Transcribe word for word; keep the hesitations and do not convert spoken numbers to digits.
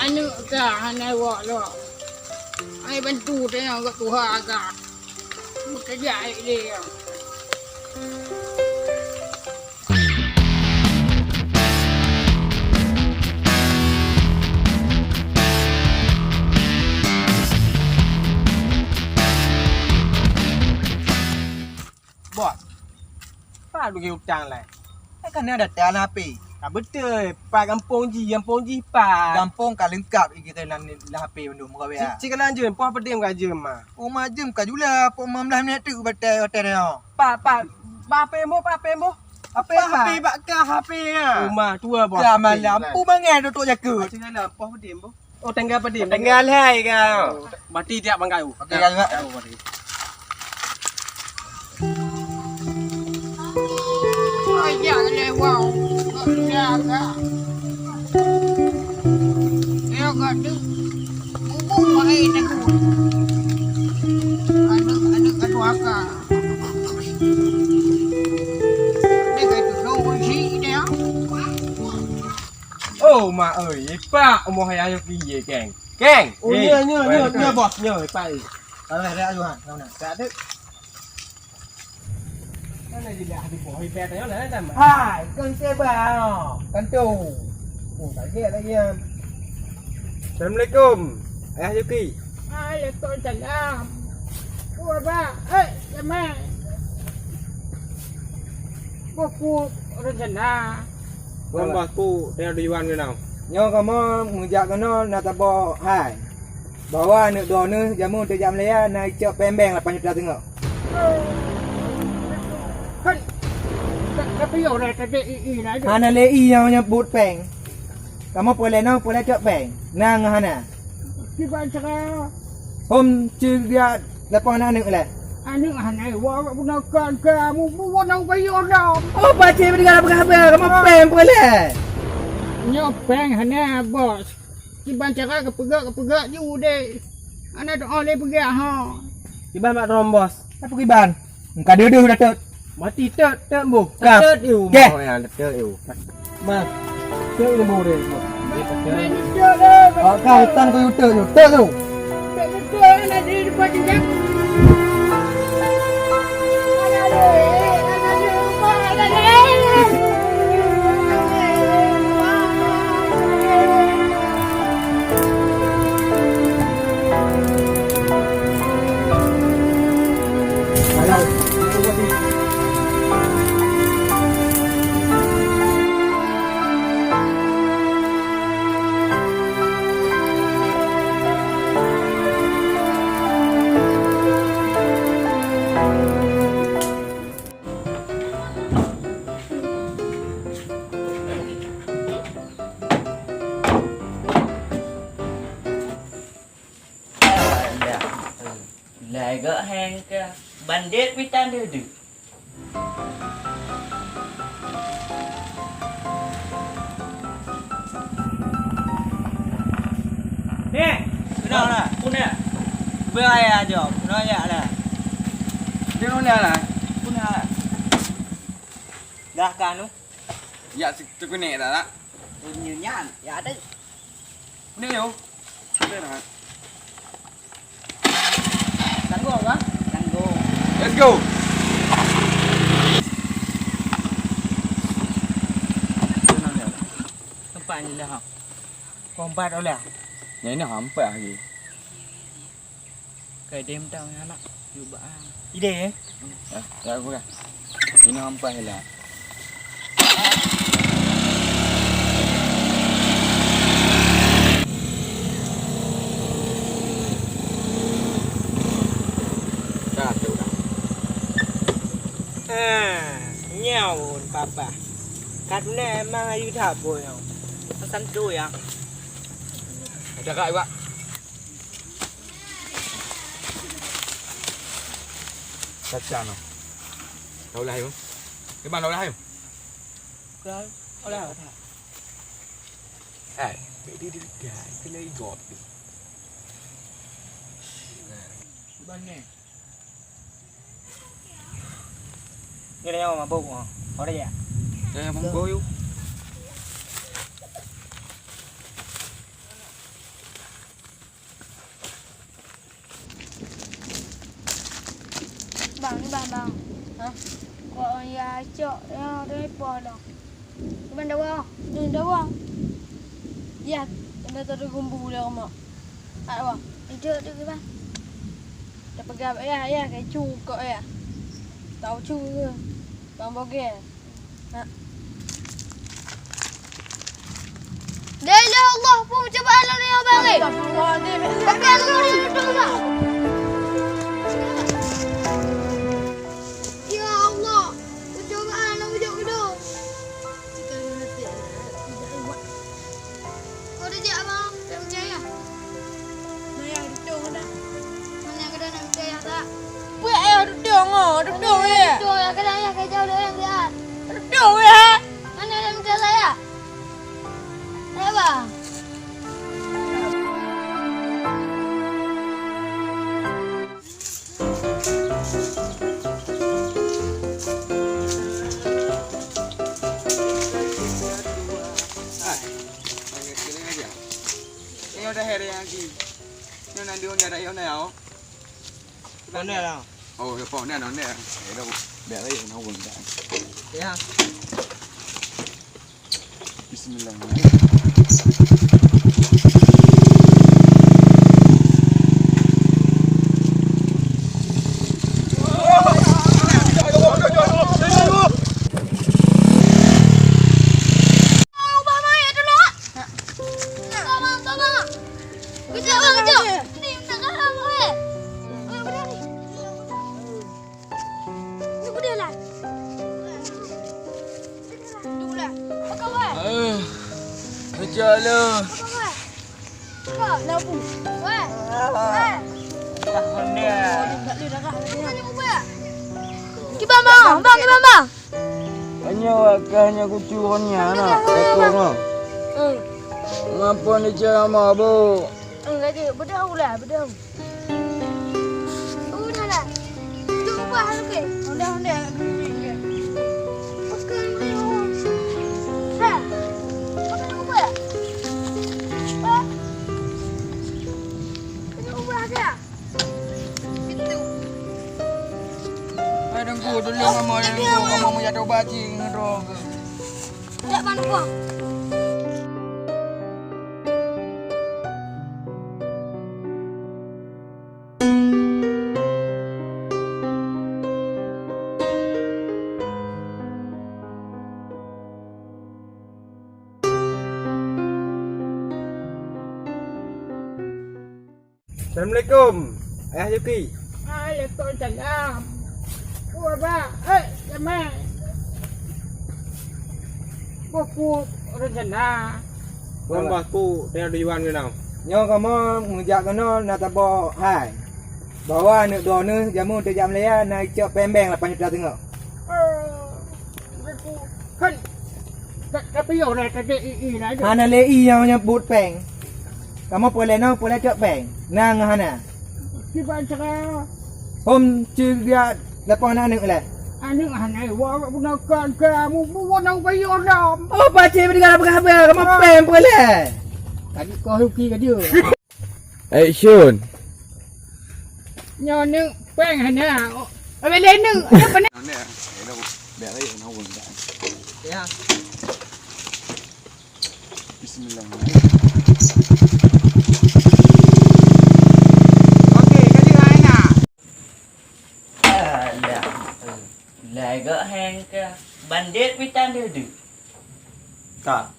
Aneuk ka hana wak lom. Ai bantu tanyoe geutuha ka. Meukeujak lé. Bos, pat lagèe utang lai? Kan na data lam H P. Ka beutôi, pat gampông jih, gampông jih pat. Gampông ka leungkap i kirém lam, lam H P mandum, bukan wéh. Cit, cit kana jeuem, poh padum ka jeuem, Ma? Oh, ma jeuem ka jula, poh lima belas minit teuk batèe, batèe nyoe. Pat, pat, pat H P boh, pat H P boh. Apa, pat H P, pat? Bak ka H P nyan. Uma tua boh. Ka malam, pu mangai tutup jakeut. Cit kana, poh padum boh. Oh, tanggai padum? Tanggai lhèe ka. Oh. Mati tiap bangkai. Oke, ka, ka. Oh, ya, lewat. Ya, ka. Ya, ka tu. Bubu mai teku. Aneuk, aneuk ka dua ka. Dia ka tu dong si dia. Oh, mak ơi, ipak umoh ayah nyoe pi ye, Keng. Keng. Oh, nyoe, nyoe, nyoe, nyoe, bos, nyoe, ipak. Kalau ada ayuh, ha, mana? Tak ada. Mana dia dah di bawah ipak tadi, mana dah, Mak? Hai, kan seba. Kan tu. Oh, tak ada lagi ya. Assalamualaikum, Ayah Yuki. Waalaikumsalam. Wah, bah. Hei, Lemah. Buku rencana. Wan bos, peue tujuan keunoe? Nyoe kamoe meujak keunoe na saboh hai. Bahwa aneuk droeneuh jameun teujak meulaya na icok péng beng lapan juta teungoh. Hai. Tapi orang tadi i, i lah. Hana lé i nyang nyeubut péng. Kamoe peureulèe noe, peureulèe cok péng. Na ngon hana. Kiban cara. Hom cit dia lapang aneuk lé. Aneuk hana, wa guna kan kamu buat nang bayu dah. Oh, pacé beudengar apa khabar? Kamoe péng peureulèe. Nyoe péng hana, bos. Kiban cara geupeugah, geupeugah ju deh. Hana doa lé peugah ha. Kiban mak droe, bos. Apa kiban? Engka deuh-deuh dah tot. Mati tot, tot boh. Kap. Tot yue, keh. Boh, ya, tot yue. Mas, tot yue boh deh. Oh, kau utang tu, tot yue, tot yue. Lai gak heng ke bandit pitan duduk. Ni, kenal lah. Pun ya. Beraya aja. Kenal ya lah. Dia mana lah? Pun ya. Dah kanu. Ya, si tu kuning dah tak? Nyan, ya ada. Ni yo. Ada dah. Tanggung kan? Tanggung. Let's go. Tempat ni dah. Kompat oleh. Yang ini hampa lagi. Kai dem tau nyan nak. Yuk ba. Ide eh? Eh, ya aku dah. Ini hampa lah. Dah tu dah. Ah, nyaun papa. Kat mana emang ayu tak boy? Pesan tu ya. Ada kak juga. Caca noh. Tau lah ayu. Di mana lah ayu? Kau lah. Hai, bedi di dah, itu lagi gop. Bang ni. Ni dah nyawa mabuk ah. Kau dah ya? Dah mabuk yuk. Cok, ya, dah lepas dah. Kiban dawa? Hmm, dawa. Ya, dah tadi gumbu dah mak. Tak dawa. Itu tu kiban. Dah pegang ya, ya, kayak cukok ya. Tahu cu ke? Bang Bogel. Ha. La ilaha illallah, peue cobaan lôn nyoe, Bang, eh? Astagfirullahaladzim. Tapi aku boleh duduk, Bang. Ya Allah, peue cobaan lôn ujok keudroe. Kau dah jak, Bang? Tak percaya? Maya, duduk dah. Mana yang kena nak percaya tak? Buat ayah duduk, oh, duduk, ya. Duduk, ya, kena ayah kerja dulu yang dia. Duduk, ya. Mana yang percaya? Ayo, Bang. Hai, hai, kena aja. Ini udah hari yang lagi. Ini nanti udah ada yang naik. Mana lah? Oh, ya, pok, ni ada, ni. Ya, dah, biar lagi, nak pun dah. Ya. Bismillahirrahmanirrahim. Eh, kerja lah. Kiban bang, bang, kiban bang. Hanya wakahnya kucurnya nak. Aku mah. Hmm. Ngampun dia ceramah, Bu. Hmm, lagi bedah ulah, bedah. Udah lah. Cuba lagi. Udah, udah. Okey, udah. Ha. Pakai ubah. Ha. Kena ubah dia. Pintu. Hai, dengku, dulu mama, dengku, mama mau jatuh bajing, ngerok. Tak, Bang, Bang. Assalamualaikum, Ayah Yuki. Waalaikumsalam. Oh, Abah. Eh, Jamai. Buku rencana. Wan Bah, ku tengah tujuan keunoe. Nyoe kamoe meujak keunoe na tabok hai. Bahwa aneuk droeneuh jameun teujak meulaya na icok péng bank lapan juta teungoh. Eh, buku. Kan, tapi yoh lah tadi i, i lah tu. Hana lé i nyang nyebut péng. Kamoe peureulée noe, peureulée cok péng. Na ngon hana. Kiban cara. Hom ci biak lapang aneuk lé. Aneuk hana, wa guna kan kamu buat nang bayo dam. Oh, pacé beudeungoe peugah haba, kamoe péng peureulée. Tadi kau rugi ka dia. Action. Nyoe neuk péng hana. Oh, abang lé neuk. Apa ni? Biar lagi nak pun. Ya. Bismillah. Okey, jadi hai nak. Alah. Lai gak heng ke. Bandit pitan duduk. Tak.